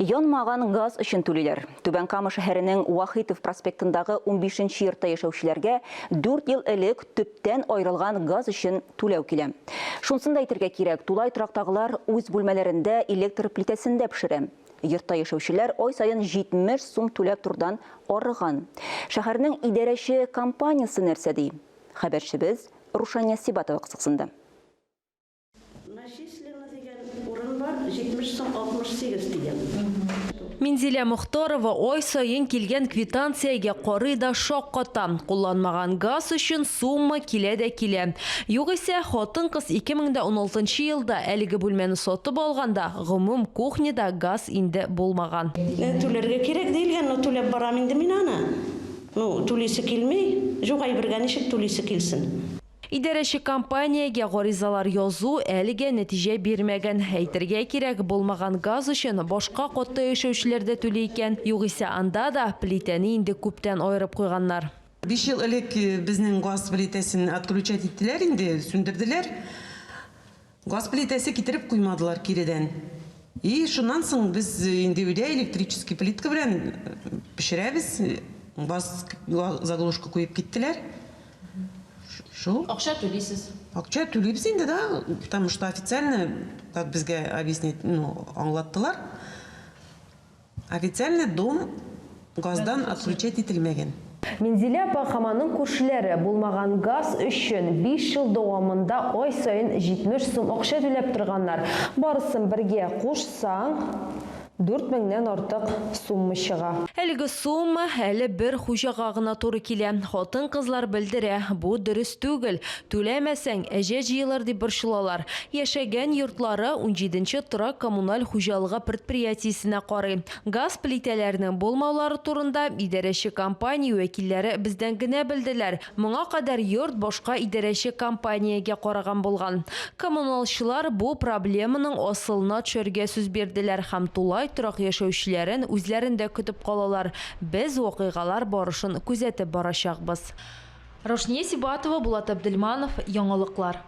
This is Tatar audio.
Янмаган газ өчен түлиләр. Түбән Кама шәһәренең Вахитов проспектындагы унбишенче йортта яшәүчеләргә дүрт ел элек төптән аерылган газ өчен түләү килә. Шунысын да әйтергә кирәк, тулай торактагылар үз бүлмәләрендә электр плитәсендә пешерә. Йортта яшәүчеләр ай саен 70 сум түләп торудан арыган. Шәһәрнең идарәче компаниясе нәрсә ди? Хәбәрчебез Рушания Сибатова кызыксынды. Начислено дигән урын бар, 70 сум 68 тиен. Минзилә Мохтарова ай саен килгән квитанциягә карый да шакката. Кулланмаган газ өчен сумма килә дә килә. Югыйсә, хатын-кыз 2016 елда әлеге бүлмәне сатып алганда, гомум кухняда газ инде булмаган. Түләргә кирәк диелгән, ну түләп барам инде мин аны. Ну, түлисе килми, җук әйбергә ничек түлисе килсен. Идарәче компаниягә гаризалар язу әлегә нәтиҗә бирмәгән. Әйтергә кирәк, булмаган газ өчен башка катта яшәүчеләр дә түли икән. Югыйсә анда да плитәне инде күптән аерып куйганнар. Биш ел элек безнең газ плитәсен отключать иттеләр инде, сүндерделәр. Газ плитәсе китереп куймадылар киредән. И шуннан соң без инде өйдә электрический плитка белән пешерәбез. Газ заглушка куеп киттеләр. Шул. Акча түлисез. Акча түлибез инде, да, потому что официально, как безгә объяснить, ну, аңлаттылар, официально дом газдан отключать ителмәгән. Минзилә апа һәм аның күршеләре булмаган газ өчен биш ел дәвамында ай саен 70 сум акча түләп торганнар. Барысын бергә кушсаң, Дүрт меңнән артык сумма чыга. Әлеге сумма әле бер хуҗага гына туры килә. Хатын-кызлар белдерә, бу дөрес түгел. Түләмәсәң, әҗәт җыелыр дип борчылалар. Яшәгән йортлары унҗиденче торак-коммуналь хуҗалыгы предприятиесенә карый. Газ плитәләренең булмаулары турында идарәче компания вәкилләре бездән генә белделәр. Моңа кадәр йорт башка идарәче компаниягә караган булган. Коммуналчылар бу проблеманың асылына төшәргә сүз бирделәр һәм тулай торак яшәүчеләрен үзләрендә көтеп калалар. Без вакыйгалар барышын күзәтеп барачакбыз. Рушния Сибатова, Булат Абделманов, Яңалыклар.